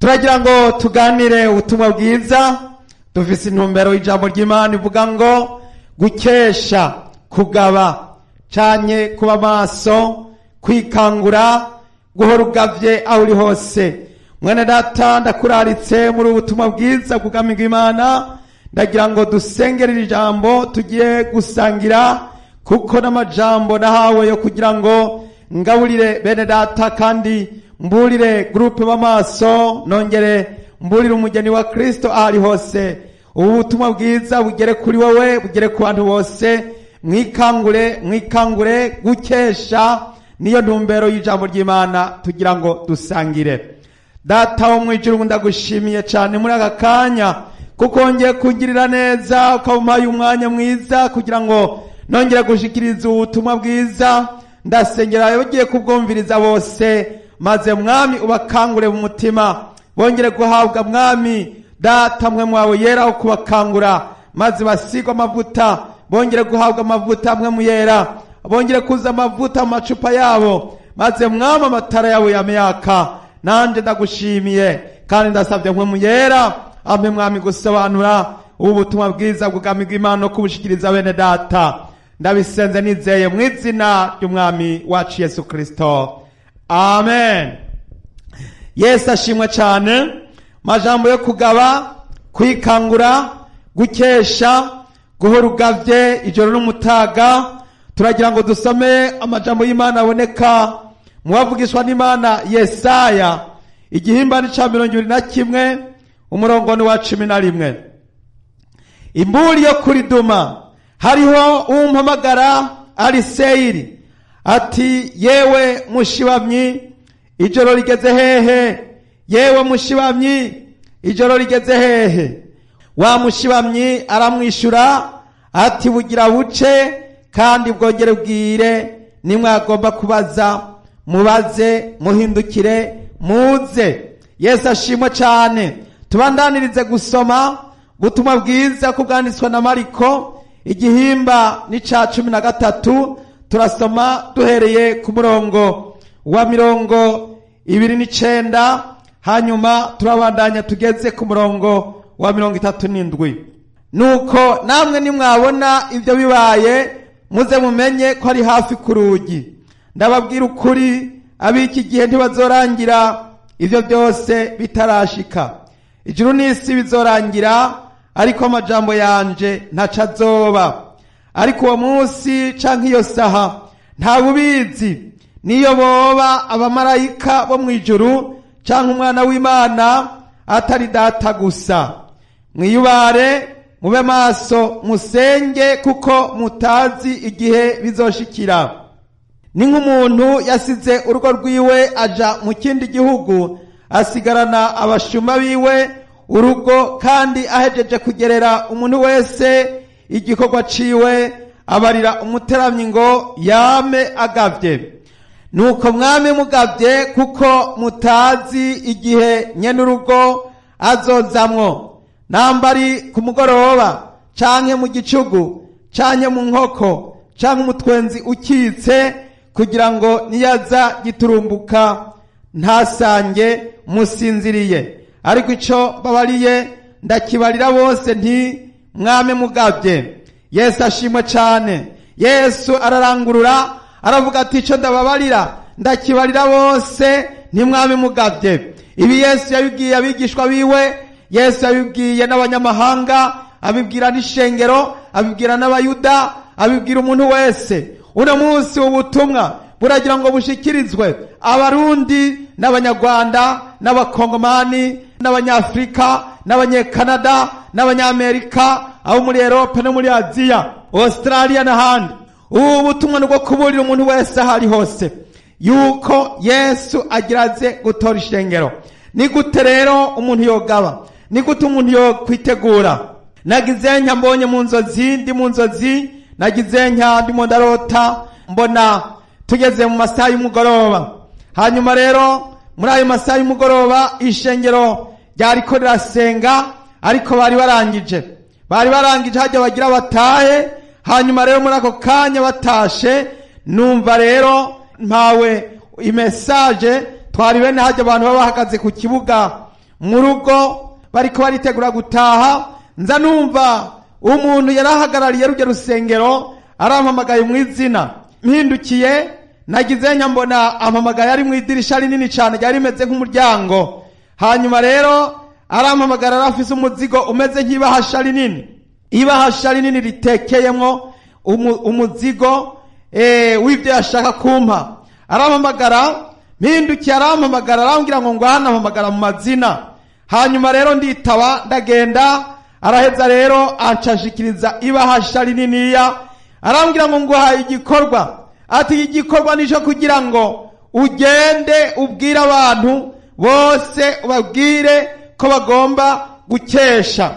Turagira ngo tuganire ubutumwa bwiza. Dufise intumbero y'ijambo ry'Imana ivuga ngo gukesha, kugaba canye kuba maso, kwikangura, guhora ugavye aho uri hose. Mwene data, ndakuraritse muri ubutumwa bwiza bw'ubwami Imana. Ndagira ngo dusengere iri jambo tugiye gusangira, kuko n'amajambo nahawe yo kugira ngo ngaburire bene data, kandi mburire groupe b'amaso, nongere mburire umugeni wa Kristo aho ari hose. Ubu butumwa bwiza bugere kuri wowe, bugere ku bantu bose. Mwikangure, mwikangure. Gukesha niyo ntumbero y'ijambo ry'Imana tugira ngo dusangire. Data wo mwijuru, ndagushimiye cyane muri aka kanya, kuko wongeye kungirira neza, ukabumpaye umwanya mwiza kugira ngo nongere gushikiriza ubutumwa bwiza. Ndasengera abagiye kubwumviriza bose, maze Mwami ubakangure mu mutima, bongere guhabwa, Mwami Data, mwe mwawe yera wo kubakangura, maze basigwe amavuta, bongere guhabwa amavuta mwe yera, bongere kuza amavuta mu macupa yabo, maze Mwami amatara yabo yamyaka. Nanje ndagushimiye kandi ndasabye mwe muyera ampe, Mwami, gusobanura ubu butumwa bwiza bw'ubwami bw'Imana no kubushikiriza bene data. Ndabisenze nizeye mu izina ry'Umwami wacu Yesu Kristo, amen. Yesu ashimwe cyane. Majambo yo kugaba, kwikangura, gukesha, guhora ugavye ijoro n'umutaga. Turagira ngo dusome amajambo y'Imana aboneka mu bavugishwa n'Imana Yesaya, igihimba ca 21, umurongo ni wa 11. Imburi yo kuri Duma: hariho umpamagara ari Seyiri, ati: "Yewe mushibamyi, ijoro rigeze hehe? Yewe mushibamyi, ijoro rigeze hehe?" Wa mushibamyi aramwishyura ati: "Bugira buce kandi bwongere bwire. Nimwagomba kubaza, mubaze, muhindukire muze." Yesu ashimwe cyane. Tubandanirize gusoma ubutumwa bwiza ko bwanditswe na Mariko, igihimba n'ica 13. Turasoma duhereye ku murongo wa 29, hanyuma turabandanya tugeze ku murongo wa 37. Nuko namwe nimwabona ibyo bibaye, muze mumenye ko ari hafi ku rugi. Ndababwira ukuri, ab'iki gihe ntibazorangira ibyo byose bitarashika. Ijuru n'isi bizorangira, ariko amajambo yanje ntaco azoba. Ariko uwo munsi canke iyo saha ntawubizi, niyo boba abamarayika bo mw'ijuru canke Umwana w'Imana, atari Data gusa. Mwiyubare, mube maso, musenge, kuko mutazi igihe bizoshikira. Ni nk'umuntu yasize urugo rwiwe aja mu kindi gihugu, asigarana abashuma biwe urugo, kandi ahejeje kugerera umuntu wese igikorwa ciwe, abarira umuteramyi ngo yame agavye. Nuko mwame mugavye, kuko mutazi igihe nyene urugo azozamwo, namba ari ku mugoroba, canke mu gicugu, canke mu nkoko, canke umutwenzi ukitse, kugira ngo niyaza giturumbuka ntasange musinziriye. Ariko ico babariye ndakibarira bose nti: mwame mugavye. Yesu ashimwe cane. Yesu ararangurura aravuga ati: "Ico ndababarira ndakibarira bose, ntimwame mugavye." Ibi Yesu yabibwiye abigishwa biwe, Yesu yabibwiye n'abanyamahanga, abibwira n'ishengero, abibwira n'Abayuda, abibwira umuntu wese. Uno munsi ubutumwa buragira ngo bushikirizwe Abarundi n'Abanyarwanda n'Abakongomani n'Abanyafurika n'Abanyekanada n'Abanyamerika, abo muri Erope no muri Aziya, Australia n'ahandi. Ubu butumwa ni ubwo kuburira umuntu wese aho ari hose yuko Yesu agiraze gutora ishengero. Ni gute rero umuntu yogaba? Ni gute umuntu yokwitegura? Nagize nka mbonye mu nzozi, ndi mu nzozi, nagize nka ndimo ndarota, mbona tugeze mu masaha y'umugoroba. Hanyuma rero muri ayo masaha y'umugoroba ishengero ryariko rirasenga, ariko bari barangije hajya bagira batahe. Hanyuma rero muri ako kanya batashe, numva rero mpawe i message. Twari bene hajya abantu baba bahagaze ku kibuga. Mu rugo bariko baritegura gutaha, nza numva umuntu yarahagarariye rujya rusengero arampamagaye mu izina. Mpindukiye nagize nyambona ampamagaye ari mu idirisha rinini cyane ryari rimeze nk'umuryango. Hanyuma rero arampamagara, arafise umuzigo umeze nk'ibahasha rinini, ibahasha rinini ritekeyemwo umuzigo w'ibyo yashaka kumpa. Arampamagara, mpindukiye arampamagara, arambwira ngo ngwana, ampamagara mu mazina. Hanyuma rero nditaba, ndagenda. Araheza rero ancashikiriza ibahasha rininiya, arambwira ngo nguhaye igikorwa. Ati igikorwa nico kugira ngo ugende ubwire abantu bose, ubabwire ko bagomba gukesha,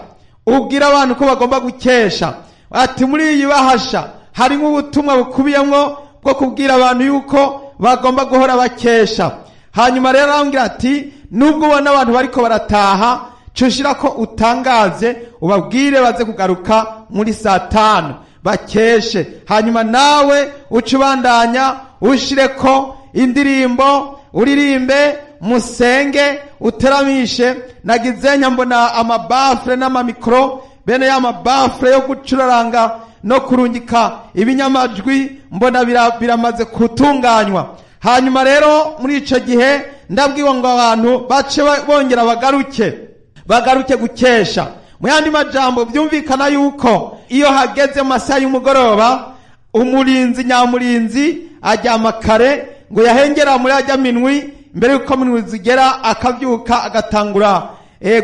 ubwire abantu ko bagomba gukesha. Ati muri iyi bahasha harimo ubutumwa bukubiyemwo bwo kubwira abantu yuko bagomba guhora bakesha. Hanyuma rero arambwira ati nubwo ubona abantu bariko barataha, cushira ko utangaze ubabwire baze kugaruka muri saa tanu bakeshe. Hanyuma nawe uce ubandanya ushire ko indirimbo, uririmbe, musenge, uteramishe. Nagize mbona amabafure n'amamikoro, bene ya mabafure yo gucuraranga no kurungika ibinyamajwi, mbona biramaze gutunganywa. Hanyuma rero muri ico gihe ndabwiwe ngo abantu bace bongera bagaruke gukesha. Mu yandi majambo byumvikana yuko iyo hageze mu masaha y'umugoroba, umurinzi nyamurinzi aryama kare ngo yahengera muri ajya minwi, mbere yuko minwi zigera akabyuka agatangura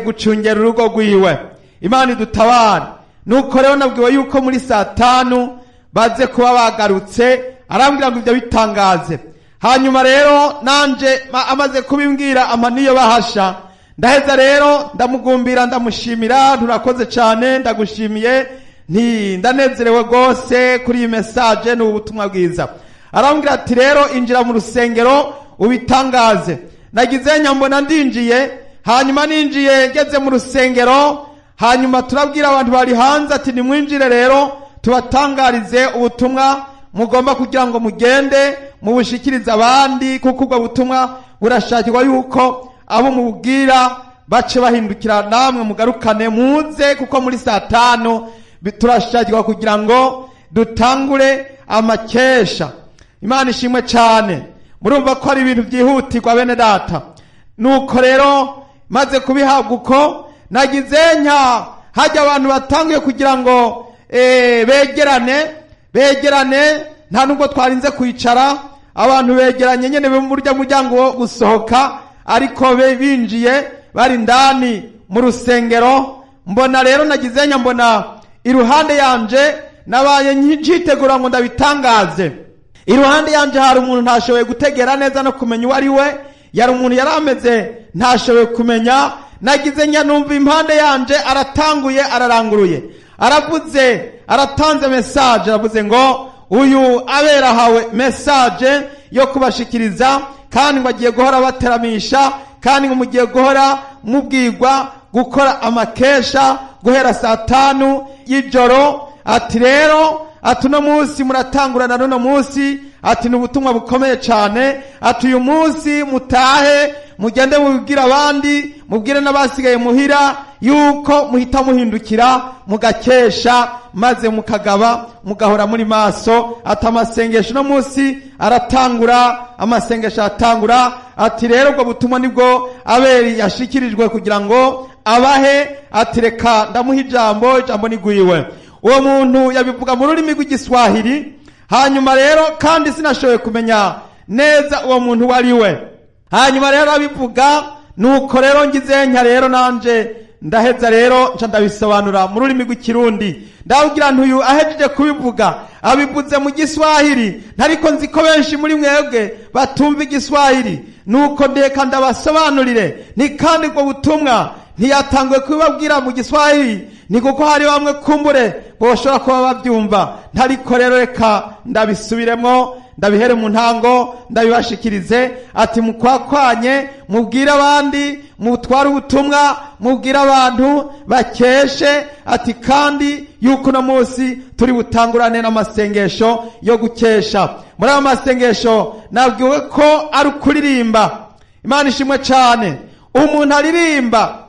gucungera urugo rwiwe. Imana idutabare. Nuko rero nabwiwe yuko muri saa tanu baze kuba bagarutse, arambwira ngo ibyo bitangaze. Hanyuma rero nanje amaze kubimbwira ampa niyo bahasha, ndaheza rero ndamugumbira, ndamushimira, turakoze cyane, ndagushimiye, nti ndanezerewe rwose kuri iyi message, ni ubutumwa bwiza. Arambwira ati rero injira mu rusengero ubitangaze. Nagize nyambona ndinjiye. Hanyuma ninjiye ngeze mu rusengero, hanyuma turabwira abantu bari hanze ati nimwinjire rero tubatangarize ubutumwa mugomba kugira ngo mugende mubushikirize abandi, kuko ubwo butumwa burashakirwa yuko abo mubwira bace bahindukira, namwe mugarukane muze, kuko muri saa tanu turashakirwa kugira ngo dutangure amakesha. Imana ishimwe cyane. Murumva ko ari ibintu byihutirwa bene data. Nuko rero maze kubihabwa uko, nagize nka hajya abantu batanguye kugira ngo begerane, nta nubwo twarinze kwicara, abantu begeranye nyene mu muryango wo gusohoka, ariko binjiye bari ndani mu rusengero. Mbona rero nagize mbona iruhande yanje, nabaye nkitegura ngo ndabitangaze, iruhande yanje hari umuntu ntashoboye gutegera neza no kumenya uwo ari we, yari umuntu yari ameze ntashoboye kumenya. Nagize numva impande yanje aratanguye, araranguruye, aravuze, aratanze message, aravuze ngo uyu abera hawe message yo kubashikiriza, kandi ngo agiye guhora bateramisha, kandi ngo mugiye guhora mubwirwa gukora amakesha guhera saa tanu y'ijoro. Ati rero ati uno munsi muratangurana n'uno munsi, ati ni ubutumwa bukomeye cyane, ati uyu munsi mutahe mugende mubwire abandi, mubwire n'abasigaye muhira yuko muhita muhindukira mugakesha, maze mukagaba mugahora muri maso. Ati amasengesho no munsi aratangura, amasengesho aratangura. Ati rero ubwo butumwa nibwo Abeli yashikirijwe kugira ngo abahe. Ati reka ndamuha ijambo, ijambo nigwiwe. Uwo muntu yabivuga mu rurimi rw'igiswahili. Hanyuma rero kandi sinashoboye kumenya neza uwo muntu uwo ari we. Hanyuma rero abivuga, nuko rero ngize nka rero nanje ndaheza rero nca ndabisobanura mu rurimi rw'ikirundi, ndabwira ntuyu ahejeje kubivuga abivuze mu giswahili, ntariko nzi ko benshi muri mwebwe batumva igiswahili, nuko ndeka ndabasobanurire. Ni kandi ubwo butumwa ntiyatanguye kubibabwira mu giswahili ni kuko hari bamwe kumbure boshobora kuba babyumva, ntariko rero reka ndabisubiremo, ndabihere mu ntango ndabibashikirize. Ati mukwakwanye mubwire abandi, mutware ubutumwa, mubwire abantu bakeshe. Ati kandi yuko uno munsi turi butangurane n'amasengesho yo gukesha. Muri ayo masengesho nabwiwe ko ari ukuririmba. Imana ishimwe cyane. Umuntu aririmba,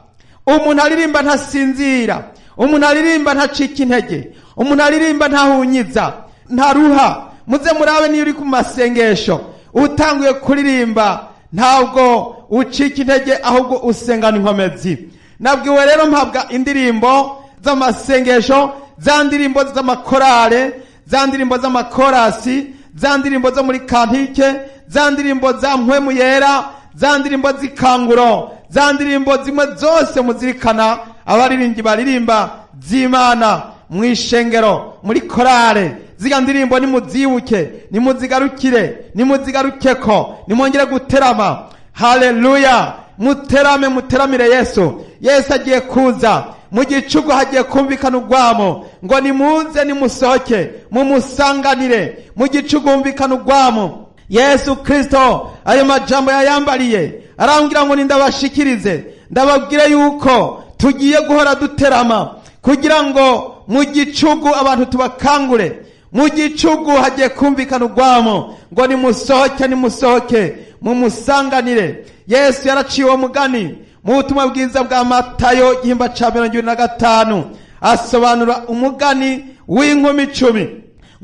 umuntu aririmba ntasinzira, umuntu aririmba ntacika intege, umuntu aririmba ntahunyiza, ntaruha. Muze murabe niyo uri ku masengesho utanguye kuririmba, ntabwo ucika intege, ahubwo usengana inkomezi. Nabwiwe rero mpabwa indirimbo z'amasengesho, za ndirimbo z'amakorale, za ndirimbo z'amakorasi, za ndirimbo zo muri kantike, za ndirimbo za mpwemu yera, za ndirimbo z'ikanguro, za ndirimbo zimwe zose muzirikana abaririmbyi baririmba z'Imana mu ishengero, muri korale. Ziga ndirimbo nimuzibuke, nimuzigarukire, nimuzigarukeko, nimwongere guterama. Haleluya! Muterame, muteramire Yesu. Yesu agiye kuza mu gicugu, hagiye kumvikana urwamo ngo nimuze, nimusohoke mumusanganire. Mu gicugu humvikana urwamo. Yesu Kristo ayo majambo yayambariye, arambwira ngo nindabashikirize, ndababwire yuko tugiye guhora duterama kugira ngo mu gicugu abantu tubakangure. Mu gicugu hagiye kumvikana urwamo ngo nimusohoke, nimusohoke mumusanganire. Yesu yaraciye uwo mugani mu butumwa bwiza bwa Matayo igihimba ca 25, asobanura umugani w'inkumi 10,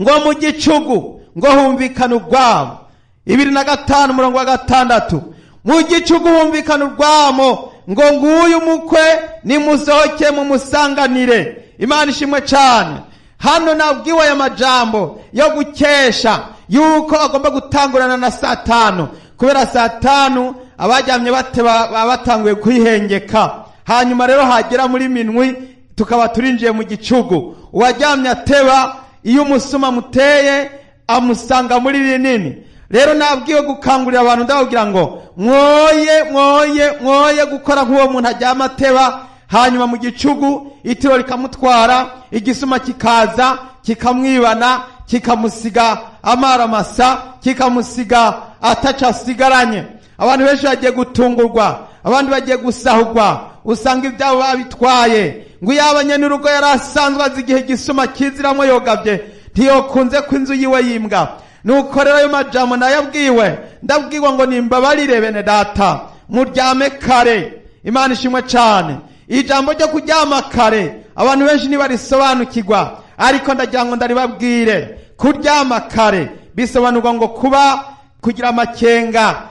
ngo mu gicugu ngo humvikana urwamo. 25 umurongo wa 6, mu gicugu humvikana urwamo ngo nguyu mukwe, nimusohoke mumusanganire. Imana ishimwe cyane. Hano nabwiwe aya majambo yo gukesha yuko agomba gutangurana na saa 5, kubera saa 5 abajyamye baba batanguye kwihengeka. Hanyuma rero hagera muri minwi tukaba turinjiye mu gicugu. Uwaryamye ateba, iyo umusuma muteye amusanga muri rinini. Rero nabwiwe gukangurira abantu, ndababwira ngo mwoye, mwoye, mwoye gukora nk'uwo muntu aryama ateba, hanyuma mu gicugu itiro rikamutwara, igisuma kikaza kikamwibana, kikamusiga amaramasa, kikamusiga ataco asigaranye. Abantu benshi bagiye gutungurwa, abandi bagiye gusahurwa, usanga ibyabo babitwaye. Ngo yaba nyenurugo yari asanzwe azi igihe igisuma kiziramwo yogavye, ntiyokunze ko inzu yiwe yimbwa. Nuko rero ayo majambo nayabwiwe, ndabwirwa ngo nimbabarire bene data, muryame kare. Imana ishimwe cyane. Ijambo ryo kuryama kare abantu benshi ntibarisobanukirwa, ariko ndagira ngo ndaribabwire. Kuryama kare bisobanurwa ngo kuba kugira amakenga,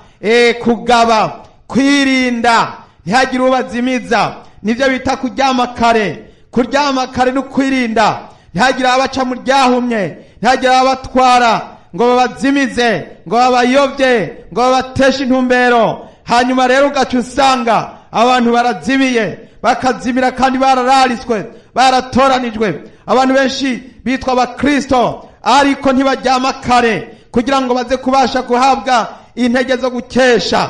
kugaba, kwirinda, ntihagire ubazimiza. Nivyo bita kuryama kare. Kuryama kare no kwirinda, ntihagire abaca mu ryahumye, ntihagire abatwara ngo babazimize, ngo babayobye, ngo babateshe intumbero. Hanyuma rero ugaca usanga abantu barazimiye, bakazimira kandi bararariswe, baratoranijwe. Abantu benshi bitwa abakristo ariko ntibaryama kare kugira ngo baze kubasha guhabwa intege zo gukesha.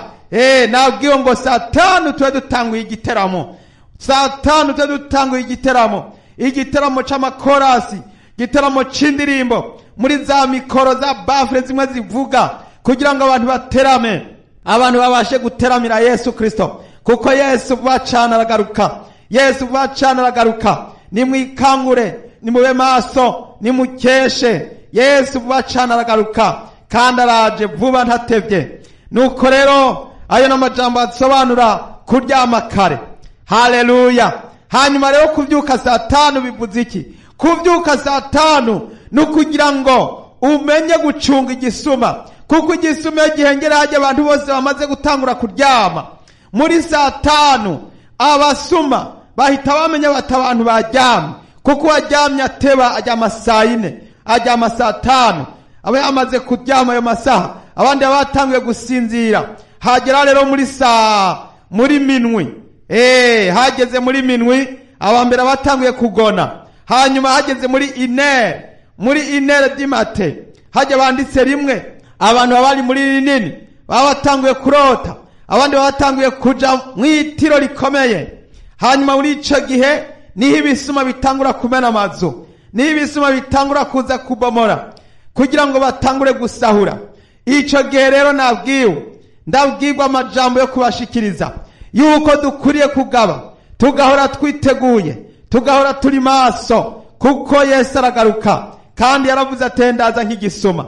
Nabwiwe ngo saa 5 tube dutanguye igiteramo. Saa 5 tube dutanguye igiteramo, igiteramo c'amakorasi, igiteramo c'indirimbo muri za mikoro za bafure zimwe zivuga, kugira ngo abantu baterame, abantu babashe guteramira Yesu Kristo, kuko Yesu vuba cane aragaruka. Yesu vuba cane aragaruka. Nimwikangure, nimube maso, nimukeshe. Yesu vuba cane aragaruka, kandi araje vuba ntatevye. Nuko rero ayo n'amajambo asobanura kuryama kare. Haleluya! Hanyuma rero kuvyuka saa 5 bivuze iki? Kuvyuka saa 5 ni ukugira ngo umenye gucunga igisuma, kuko igisuma iyo gihengera hajya abantu bose bamaze gutangura kuryama. Muri saa 5 abasuma bahita bamenya bati abantu baryamye, kuko uwaryamye ateba aryama saa 4, aryama saa 5, aba yamaze kuryama ayo masaha, abandi baba batanguye gusinzira. Hagera rero muri minwi, hageze muri minwi abambere batanguye kugona. Hanyuma hageze muri inere, muri inere dimate hajya banditse rimwe, abantu baba bari muri rinini baba batanguye kurota, abandi baba batanguye kuja mw'itiro rikomeye. Hanyuma muri ico gihe niho ibisuma bitangura kumena amazu, niho ibisuma bitangura kuza kubomora kugira ngo batangure gusahura. Ico gihe rero nabwiwe, ndabwirwa amajambo yo kubashikiriza yuko dukwiriye kugaba, tugahora twiteguye, tugahora turi maso, kuko Yesu aragaruka. Kandi yaravuze ati ndaza nk'igisuma.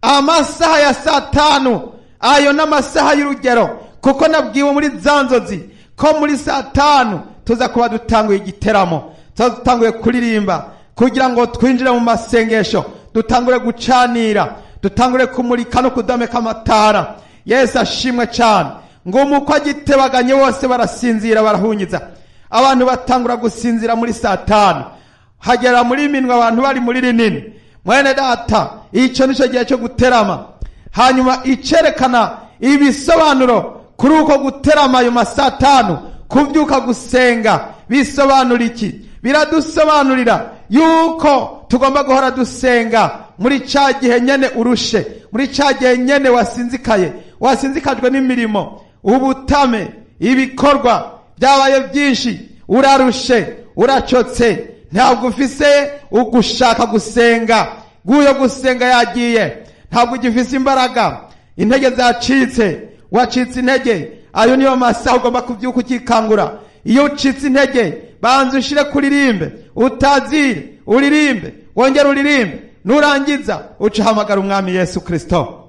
Amasaha ya saa 5 ayo n'amasaha y'urugero Kuko nabwiwe muri za nzozi ko muri saa 5 tuza kuba dutanguye igiteramo, tuza dutanguye kuririmba kugira ngo twinjire mu masengesho, dutangure gucanira, dutangure kumurika no kudameka amatara. Yesu ashimwe cyane. Ngo umuko agitebaganye bose barasinzira, barahunyiza. Abantu batangura gusinzira muri saa 5, hagera muri minwe abantu bari muri rinini. Mwene data, icyo nicyo gihe cyo guterama. Hanyuma icerekana ibisobanuro kuri uko guterama ayo masaa 5, kubyuka gusenga, bisobanura iki? Biradusobanurira yuko tugomba guhora dusenga muri ca gihe nyene urushe, muri ca gihe nyene wasinzikaye, wasinzikajwe n'imirimo, ubutame, ibikorwa byabaye byinshi, urarushe, uracotse, ntabwo ufise ugushaka gusenga, guyo gusenga yagiye, ntabwo ugifise imbaraga, intege zacitse, wacitse intege. Ayo niyo masaha ugomba kubyuka ukikangura. Iyo ucitse intege, banza ushire kuririmbe, utazire, uririmbe, wongere uririmbe, nurangiza ucahamagara umwami Yesu Kristo.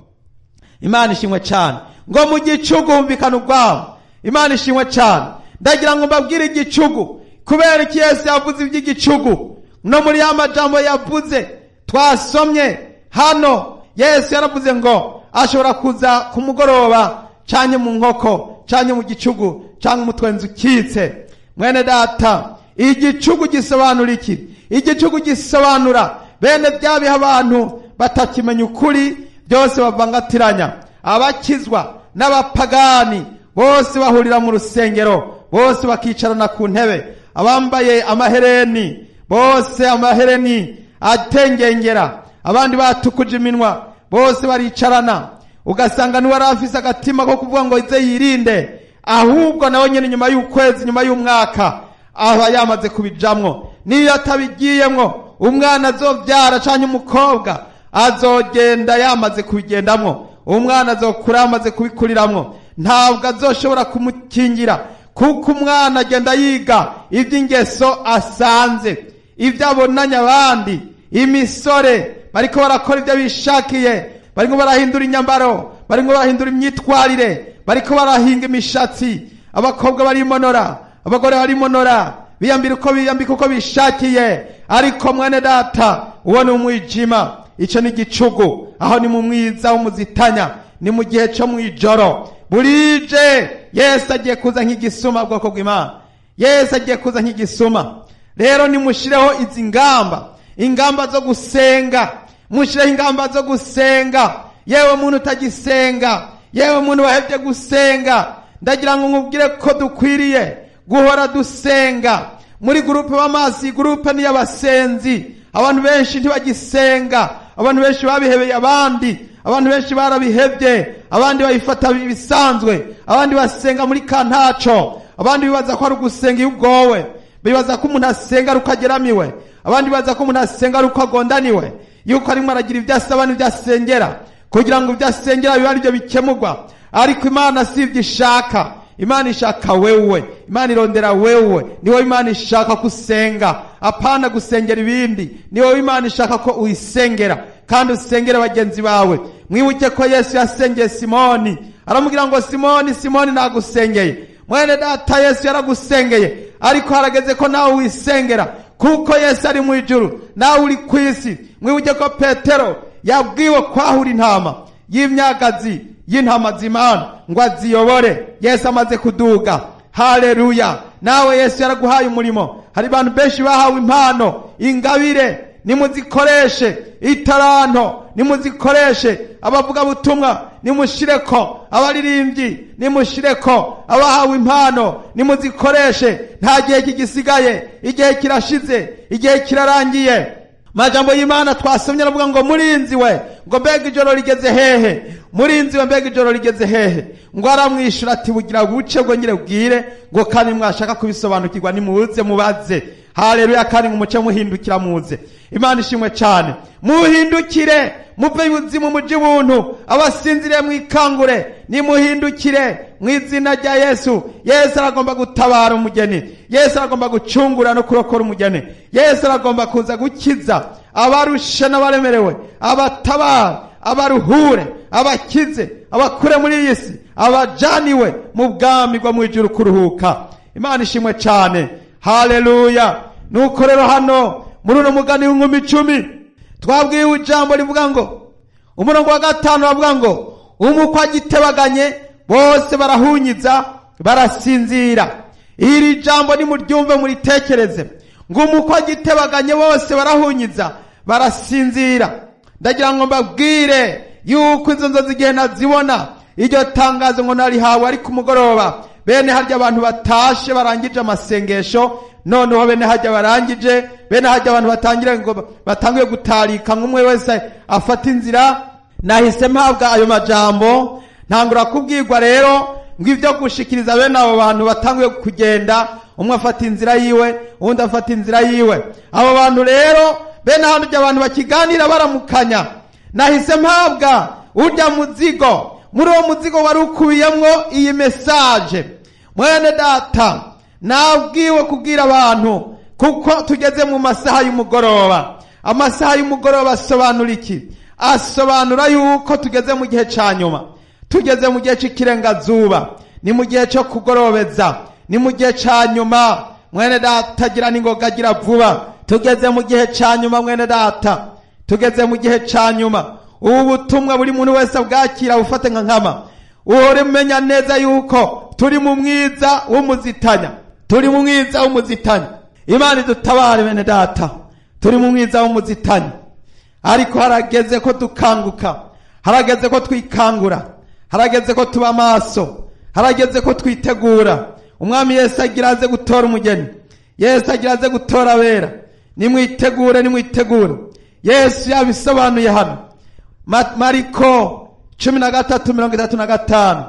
Imana ishimwe cyane. Ngo mu gicugu humvikana ubwabo. Imana ishimwe cyane. Ndagira ngo mbabwire igicugu. Kubera iki Yesu yavuze iby'igicugu? No muri ya majambo yavuze twasomye hano, Yesu yaravuze ngo ashobora kuza ku mugoroba canke mu nkoko canke mu gicugu canke umutwenzi ukitse. Mwene data, igicugu gisobanura iki? Igicugu gisobanura bene bya bihe abantu batakimenya ukuri, byose bavangatiranya. Abakizwa n'abapagani bose bahurira mu rusengero, bose bakicarana ku ntebe, abambaye amahereni bose, amahereni atengengera, abandi batukuje iminwa, bose baricarana. Ugasanga niwe afise agatima ko kuvuga ngo ize yirinde, ahubwo nawe nyene nyuma y'ukwezi, nyuma y'umwaka aba yamaze kubijamwo. Niyo atabigiyemwo, umwana azovyara canke umukobwa azogenda yamaze kubigendamwo, umwana azokura yamaze kubikuriramwo, ntabwo azoshobora kumukingira, kuko umwana agenda yiga iby'ingeso asanze, ibyo abonanye abandi. Imisore bariko barakora ibyo bishakiye, bariko barahindura inyambaro, bariko barahindura imyitwarire, bariko barahinga imishatsi, abakobwa barimonora, abagore barimonora, biyambira uko biyambika uko bishakiye. Ariko mwene data, uwo ni umwijima, ico ni igicugu, aho ni mu mwiza w'umuzitanya, ni mu gihe cyo mwijoro burije. Yesu agiye kuza nk'igisuma, bwoko bw'Imana. Yesu agiye kuza nk'igisuma. Rero nimushireho izi ngamba, ingamba zo gusenga, mushireho ingamba zo gusenga. Yewe muntu utagisenga, yewe muntu wahevye gusenga, ndagira ngo nkubwire ko dukwiriye guhora dusenga. Muri gurupe b'amazi, gurupe ni y'abasenzi. Abantu benshi ntibagisenga, abantu benshi babihebeye abandi, abantu benshi barabihevye, abandi babifata ibisanzwe, abandi basenga muri kantaco, abandi bibaza ko ari ugusenga iyo ugowe, bibaza ko umuntu asenga ari uko ageramiwe, abandi bibaza ko umuntu asenga ari uko agondaniwe, yuko arimo aragira ibyo asaba n'ibyo asengera, kugira ngo ibyo asengera bibe aribyo bikemurwa. Ariko Imana si ibyo ishaka. Imana ishaka wewe, Imana irondera wewe. Niwe Imana ishaka kusenga, apana gusengera ibindi. Niwe Imana ishaka ko uyisengera, kandi usengere bagenzi bawe. Mwibuke ko Yesu yasengeye Simoni, aramubwira ngo Simoni, Simoni, nagusengeye. Mwene data, Yesu yaragusengeye, ariko harageze ko nawe wisengera, kuko Yesu ari mu ijuru nawe uri ku isi. Mwibuke ko Petero yabwiwe kwahura intama y'imyagazi y'intama z'Imana ngo aziyobore, Yesu amaze kuduga. Haleluya! Nawe Yesu yaraguhaye umurimo. Hari abantu benshi bahawe impano, ingabire, nimuzikoreshe. Itaranto nimuzikoreshe. Abavuga butumwa nimushireko, abaririmbyi nimushireko, abahawe impano nimuzikoreshe. Nta gihe kigisigaye, igihe kirashize, igihe kirarangiye. Majambo y'Imana twasomye aravuga ngo murinzi we, ngo mbega ijoro rigeze hehe? Murinzi we, mbega ijoro rigeze hehe? Ngo aramwishura ati bugira buce bwo nyire bwire, ngo kandi mwashaka kubisobanukirwa nimuze mubaze. Haleluya! Kandi umuce muhindukira muze. Imana ishimwe cyane. Muhindukire muve ibuzimu muje ubuntu, abasinziriye mwikangure, nimuhindukire mu izina rya Yesu. Yesu aragomba gutabara umugeni, Yesu aragomba gucungura no kurokora umugeni, Yesu aragomba kuza gukiza abarushe n'abaremerewe, abatabara, abaruhure, abakize, abakure muri iyi si, abajaniwe mu bwami bwo mu ijuru kuruhuka. Imana ishimwe cyane, haleluya. Nuko rero hano muri uno mugani w'inkumi 10 twabwiwe ijambo rivuga ngo, umurongo wa 5 bavuga ngo umukwe agitebaganye bose barahunyiza barasinzira. Iri jambo nimuryumve muritekereze, ngo umukwe agitebaganye bose barahunyiza barasinzira. Ndagira ngo mbabwire yuko izo nzozi igihe nazibona, iryo tangazo ngo narihawe ari ku mugoroba, bene harya abantu batashe barangije amasengesho, noneho bene harya barangije, bene harya abantu batangire ngo batanguye gutarika, nk'umwe wese afata inzira. Nahise mpabwa ayo majambo, ntangura kubwirwa rero ngo ibyo gushikiriza bene abo bantu batanguye kugenda, umwe afata inzira yiwe, uwundi afata inzira yiwe. Abo bantu rero bene ahantu abantu bakiganira baramukanya, nahise mpabwa urya muzigo. Muri uwo muzigo wari ukubiyemwo iyi message. Mwene data, nabwiwe kubwira abantu kuko tugeze mu masaha y'umugoroba. Amasaha y'umugoroba asobanura iki? Asobanura yuko tugeze mu gihe ca nyuma, tugeze mu gihe c'ikirengazuba, ni mu gihe cyo kugorobeza, ni mu gihe ca nyuma. Mwene data, gira n'ingoga, gira vuba, tugeze mu gihe ca nyuma. Mwene data, tugeze mu gihe ca nyuma. Ubu butumwa buri muntu wese bwakira bufate nka nkama, uhore umenya neza yuko turi mu mwiza w'umuzitanya, turi mu mwiza w'umuzitanya. Imana idutabare bene data, turi mu mwiza w'umuzitanya. Ariko harageze ko dukanguka, harageze ko twikangura, harageze ko tuba maso, harageze ko twitegura. Umwami Yesu agira aze gutora umugeni, Yesu agira aze gutora abera. Nimwitegure, nimwitegure. Yesu yabisobanuye hano Mariko 13:35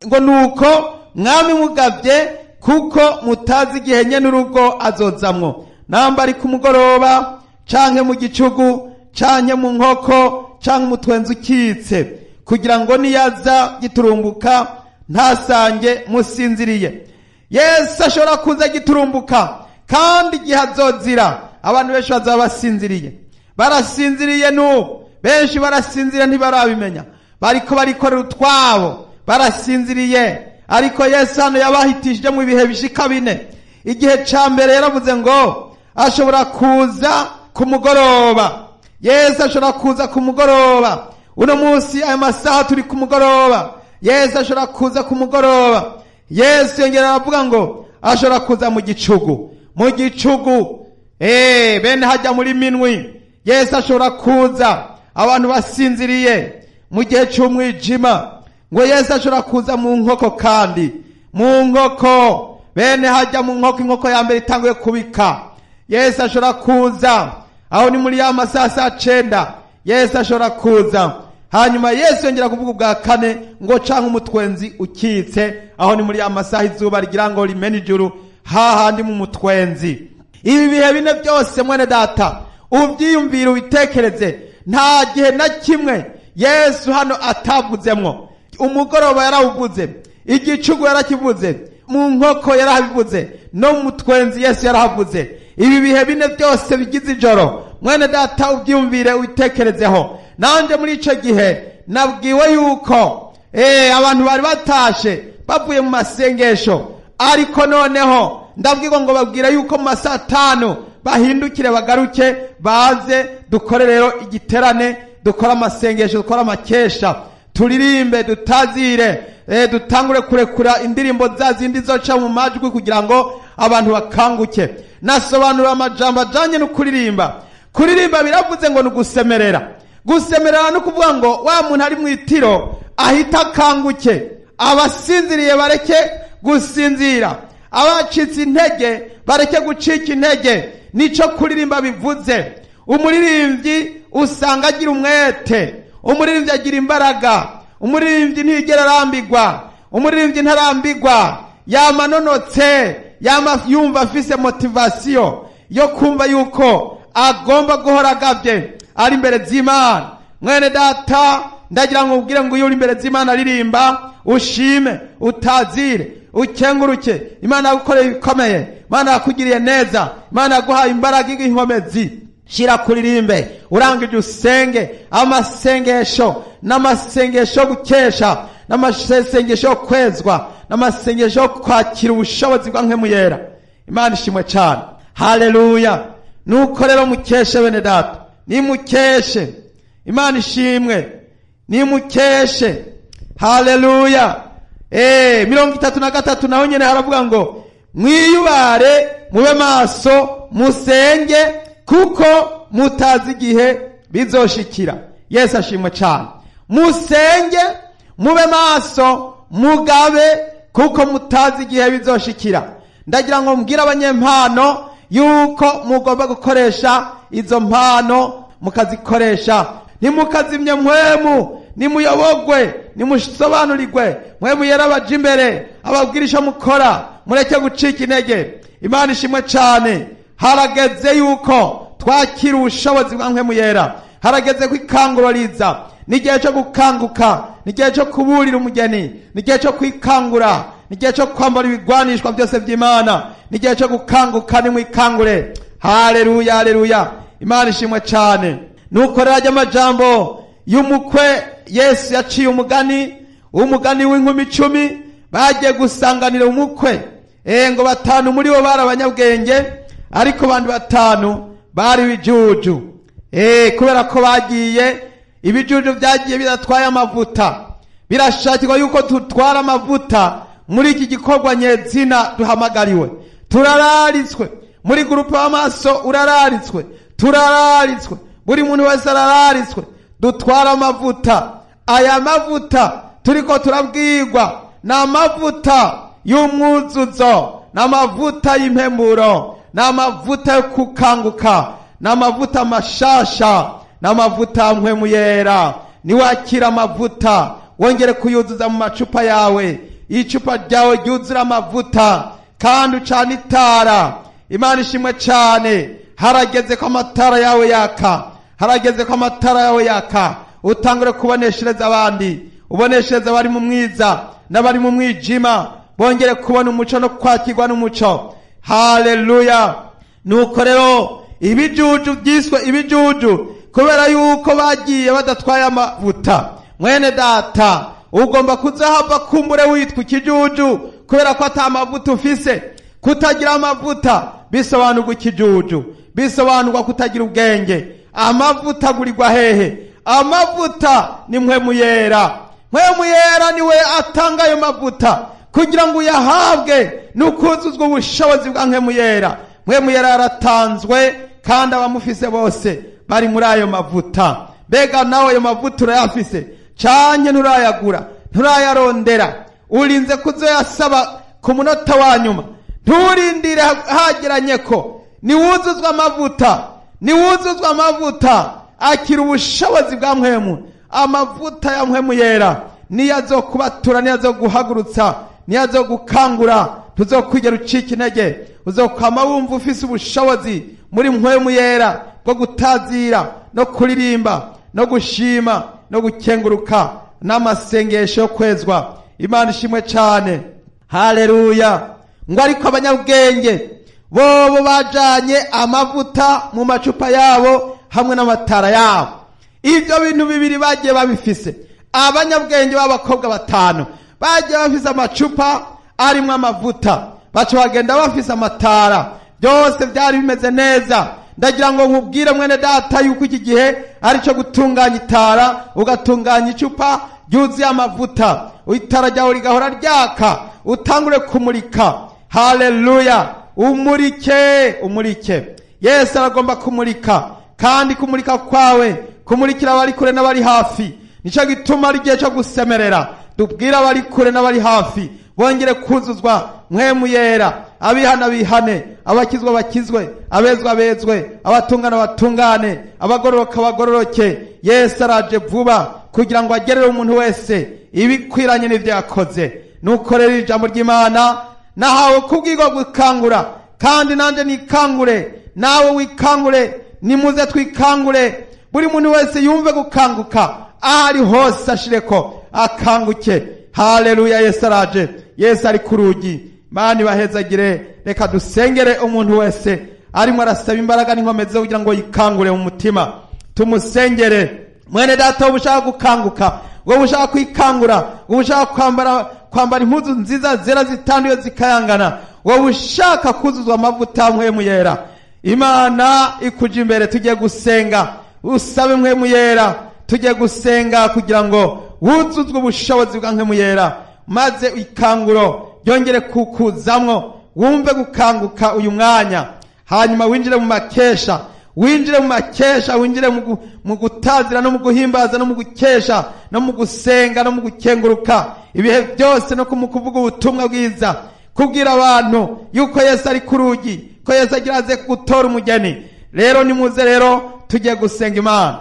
ngo nuko mwami mugavye, kuko mutazi igihe nyene urugo azozamwo, namba ari ku mugoroba canke mu gicugu canke mu nkoko canke umutwenzi ukitse, kugira ngo niyaza giturumbuka ntasange musinziriye. Yesu ashobora kuza giturumbuka, kandi igihe azozira abantu benshi bazaba basinziriye. Barasinziriye n'ubu, benshi barasinziriye ntibarabimenya, bariko barikorera utwabo, barasinziriye. Ariko Yesu hano yabahitishije mu bihe bishika 4. Igihe ca mbere yaravuze ngo ashobora kuza ku mugoroba. Yesu ashobora kuza ku mugoroba. Uno munsi aya masaha turi ku mugoroba, Yesu ashobora kuza ku mugoroba. Yesu yongera aravuga ngo ashobora kuza mu gicugu, mu gicugu, bene hajya muri minwi. Yesu ashobora kuza abantu basinziriye mu gihe cy'umwijima. Ngo Yesu ashobora kuza mu nkoko, kandi mu nkoko, bene hajya mu nkoko, inkoko ya mbere itanguye kubika. Yesu ashobora kuza aho ni muri ya masaha saa 9. Yesu ashobora kuza. Hanyuma Yesu yongera kuvuga ubwa kane ngo canke umutwenzi ukitse, aho ni muri ya masaha izuba rigira ngo rimene ijuru, hahandi mu mutwenzi. Ibi bihe bine byose mwene data ubyiyumvire, ubitekereze. Nta gihe na kimwe Yesu hano atavuzemwo. Umugoroba yarawuvuze, igicugu yarakivuze, mu nkoko yarahabivuze, no mu mutwenzi Yesu yarahavuze. Ibi bihe bine byose bigize ijoro, mwene data ubyiyumvire, ubitekerezeho. Nanje muri ico gihe nabwiwe yuko abantu bari batashe bavuye mu masengesho, ariko noneho ndabwirwa ngo babwira yuko mu masaha 5 bahindukire bagaruke, baze dukore rero igiterane, dukore amasengesho, dukore amakesha, turirimbe, dutazire, dutangure kurekura indirimbo za zindi zoca mu majwi kugira ngo abantu bakanguke. Nasobanura amajambo ajanye no kuririmba. Kuririmba biravuze ngo ni ugusemerera. Gusemerera no kuvuga ngo wa muntu ari mwitiro ahita akanguke, abasinziriye bareke gusinzira, abacitse intege bareke gucika intege. Nico kuririmba bivuze. Umuririmbyi usanga agira umwete, umuririmbyi agira imbaraga, umuririmbyi ntiyigera arambirwa, umuririmbyi ntarambirwa, yamanonotse, yama yumva afise motivation yo kumva yuko agomba guhora agavye ari imbere z'Imana. Mwene data, ndagira ngo ubwire ngo iyo uri imbere z'Imana aririmba, ushime, utazire, ukenguruke. Imana yagukoreye ibikomeye, Imana yakugiriye neza, Imana yaguhaye imbaraga y'inkomezi. Shira kuririmbe, urangije usenge amasengesho, n'amasengesho yo gukesha, n'amasengesho yo kwezwa, n'amasengesho yo kwakira ubushobozi bwa Mpwemu Yera. Imana ishimwe cyane, haleluya. Nuko rero mukeshe bene data, nimukeshe. Imana ishimwe, nimukeshe, haleluya. 33 naho nyene haravuga ngo mwiyubare, mube maso, musenge, kuko mutazi igihe bizoshikira. Yesu ashimwe cyane. Musenge, mube maso, mugabe, kuko mutazi igihe bizoshikira. Ndagira ngo mbwire abanyempano yuko mugomba gukoresha izo mpano, mukazikoresha. Ntimukazimye Mpwemu, nimuyobogwe, nimusobanurirwe. Mpwemu Yera abaje imbere, ababwira ico mukora, mureke gucika intege. Imana ishimwe cyane. Harageze yuko twakira ubushobozi bwa Mpwemu Yera. Harageze ko ikanguro riza. N'igihe cyo gukanguka, n'igihe cyo kuburira umugeni, n'igihe cyo kwikangura, n'igihe cyo kwambara ibigwanishwa byose by'Imana, n'igihe cyo gukanguka. Nimwikangure. Haleluya, haleluya. Imana ishimwe cyane. Nuko rero ajya amajambo y'umukwe, Yesu yaciye umugani, umugani w'inkumi 10 bagiye gusanganira umukwe. Ngo 5 muri bo bari abanyabwenge, ariko bandi 5 bari ibijuju. Kubera ko bagiye, ibijuju byagiye bidatwaye amavuta. Birashakirwa yuko tutwara amavuta muri iki gikorwa nyezina duhamagariwe. Turararitswe muri gurupe y'amaso, urararitswe, turararitswe, buri muntu wese arararitswe. Dutwara amavuta. Aya mavuta turiko turabwirwa ni amavuta y'umwuzuzo, ni amavuta y'impemburo, ni amavuta yo kukanguka, ni amavuta mashasha, ni amavuta ya Mpwemu Yera. Niwakira amavuta, wongere kuyuzuza mu macupa yawe, icupa ryawe ryuzura amavuta, kandi ucana itara. Imana ishimwe cyane. Harageze ko amatara yawe yaka, harageze ko amatara yawe yaka. Utangure kuboneshereza abandi, uboneshereza abari mu mwiza n'abari mu mwijima, bongere kubona umuco no kwakirwa n'umuco. Haleluya. Nuko rero ibijuju byiswe ibijuju kubera yuko bagiye badatwaye amavuta. Mwene data, ugomba kuzahava kumbure witwa ikijuju kubera ko ata mavuta ufise. Kutagira amavuta bisobanurwa ikijuju, bisobanurwa kutagira ubwenge. Amavuta agurirwa hehe? Amavuta ni Mpwemu Yera. Mpwemu Yera niwe atanga ayo mavuta kugira ngo uyahabwe n'ukuzuzwa ubushobozi bwa Mpwemu Yera. Mpwemu Yera yaratanzwe, kandi abamufise bose bari muri ayo mavuta. Mbega nawe ayo mavuta urayafise canke nturayagura, nturayarondera? Urinze kuzoyasaba ku munota wa nyuma? Nturindire hageranye ko niwuzuzwa amavuta, niwuzuzwa amavuta, akira ubushobozi bwa Mpwemu. Amavuta ya Mpwemu Yera niyo azokubatura, niyo azoguhagurutsa, niyo azogukangura. Tuzokwigera ucika intege, uzokwama wumva ufise ubushobozi muri Mpwemu Yera bwo gutazira no kuririmba no gushima no gukenguruka n'amasengesho yo kwezwa. Imana ishimwe cyane, haleluya. Ngo ariko abanyabwenge bobo bajanye amavuta mu macupa yabo hamwe n'amatara yabo. Ibyo bintu bibiri bagiye babifise. Abanyabwenge b'abakobwa 5 bagiye bafise amacupa arimwo amavuta, baca bagenda bafise amatara, byose byari bimeze neza. Ndagira ngo nkubwire mwene data yuko iki gihe ari cyo gutunganya itara, ugatunganya icupa ryuzuye amavuta, itara ryawe rigahora ryaka, utangure kumurika. Haleluya. Umurike, umurike. Yesu aragomba kumurika, kandi kumurika kwawe kumurikira abari kure n'abari hafi. Nico gituma ari igihe cyo gusemerera, dubwira abari kure n'abari hafi bongere kuzuzwa Mpwemu Yera. Abihana bihane, abakizwa bakizwe, abezwa bezwe, abatungana batungane, abagororoka bagororoke. Yesu araje vuba kugira ngo agerere umuntu wese ibikwiranye n'ivyo yakoze. Nuko rero ijambo ry'Imana nahawe kubwirwa gukangura, kandi nanje nikangure, nawe wikangure, nimuze twikangure. Buri muntu wese yumve gukanguka, aho ari hose ashireko akanguke. Haleluya. Yesu araje, Yesu ari ku rugi. Imana ibahezagire. Reka dusengere umuntu wese. Arimo arasaba imbaraga n'inkomezi zo kugira ngo yikangure mu mutima. Tumusengere mwene data, wowe ushaka gukanguka, wowe ushaka kwikangura, wowe ushaka kwambara impuzu nziza zera zitanduye zikayangana, wowe ushaka kuzuzwa amavuta mpwemu yera, Imana ikuja imbere. Tugiye gusenga, usabe mpwemu yera. Tugiye gusenga kugira ngo wuzuzwe ubushobozi bwa mpwemu yera, maze ikanguro ryongere kukuzamwo, wumve gukanguka uyu mwanya, hanyuma winjire mu makesha, winjire mu makesha, winjire mu gutazira no mu guhimbaza no mu gukesha no mu gusenga no mu gukenguruka ibihe byose, no mu kuvuga ubutumwa bwiza, kubwira abantu yuko Yesu ari ku rugi, ko Yesu agira aze gutora umugeni. Rero nimuze, rero tugiye gusenga Imana.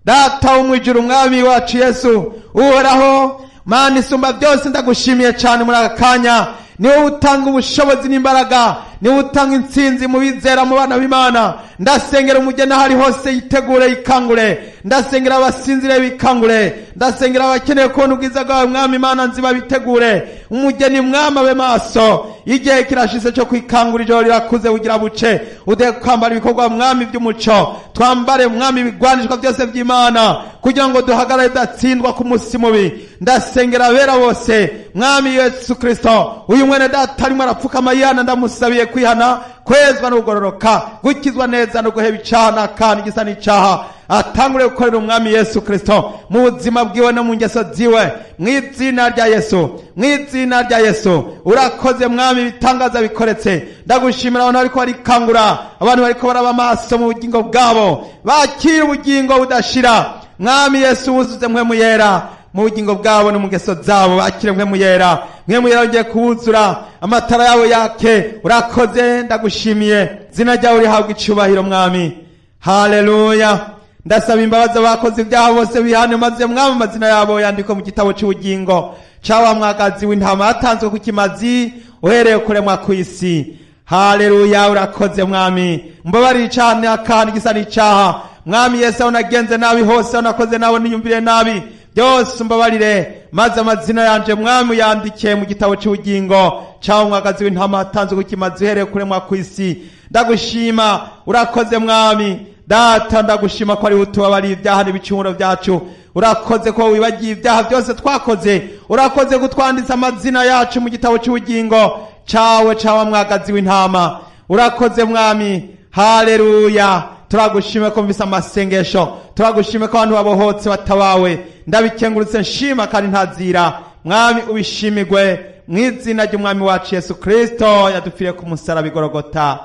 Data wo mwijuru, Umwami wacu Yesu, Uhoraho Mana isumba byose, ndagushimiye cyane muri aka kanya. Ni wowe utanga ubushobozi n'imbaraga, ni wowe utanga intsinzi mu bizera, mu bana b'Imana. Ndasengera umugeni aho ari hose yitegure, yikangure. Ndasengera abasinzire bikangure. Ndasengera abakeneye kubona ubwiza bwawe, Mwami Imana nziba, bitegure. Umugeni, Mwami, abe maso. Igihe kirashitse cyo kwikangura, ijoro rirakuze, bugira buce. Ude kwambara ibikorwa, Mwami, by'umuco. Twambare, Mwami, ibigwanishwa byose by'Imana kugira ngo duhagarare datsindwa ku munsi mubi. Ndasengera abera bose, Mwami Yesu Kristo. Uyu mwene data arimo arapfukama yihana, ndamusabiye kwihana, kwezwa no kugororoka, gukizwa neza no guheba icaha n'akandi gisa n'icaha, atangure gukorera Umwami Yesu Kristo mu buzima bwiwe no mu ngeso ziwe, mu izina rya Yesu, mu izina rya Yesu. Urakoze Mwami, ibitangaza bikoretse. Ndagushimira abantu bariko barikangura, abantu bariko baraba amaso mu bugingo bwabo, bakira ubugingo budashira. Mwami Yesu, wuzuze mpwemu yera mu bugingo bwabo no mu ngeso zabo. Bakire mpwemu yera, mpwemu yera ugiye kuwuzura, amatara yawe yake. Urakoze, ndagushimiye, zina ryawe rihabwa icubahiro, Mwami. Haleluya. Ndasaba imbabazi abakoze ibyaha bose, bihane, maze Mwami amazina yabo yandikwe mu gitabo cy'ubugingo ca mwagazi w'intama yatanzwe ku kimazi uhereye kuremwa kw'isi. Haleluya. Urakoze Mwami, mbabarire icyaha akandi gisa n'icaha. Mwami Yesu, aho nagenze nabi hose, aho nakoze nabi, niyumvire nabi, byose umbabarire, maze amazina yanje, Mwami, uyandike mu gitabo cy'ubugingo ca mwagazi w'intama yatanzwe ku kimazi uhereye kuremwa kw'isi. Ndagushima, urakoze Mwami Data. Ndagushima ko ari utubabariye ibyaha n'ibicumuro byacu. Urakoze ko wibagiye ibyaha byose twakoze. Urakoze kutwanditsa amazina yacu mu gitabo cy'ubugingo cawe cawa mwagazi w'intama. Urakoze Mwami. Haleluya. Turagushime ko mvise amasengesho, turagushime ko abantu babohotse batabawe. Ndabikengurutse, nshima kandi ntazira. Mwami, ubishimigwe mu izina ry'Umwami wacu Yesu Kristo yadupfiriye ku musaraba igorogota.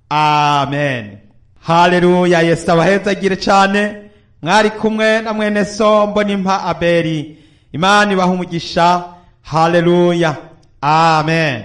Amen. Haleluya. Yesu abahezagire cyane. Mwari kumwe na mwene so Mbonimpa Abeli. Imana ibaha umugisha. Haleluya. Amen.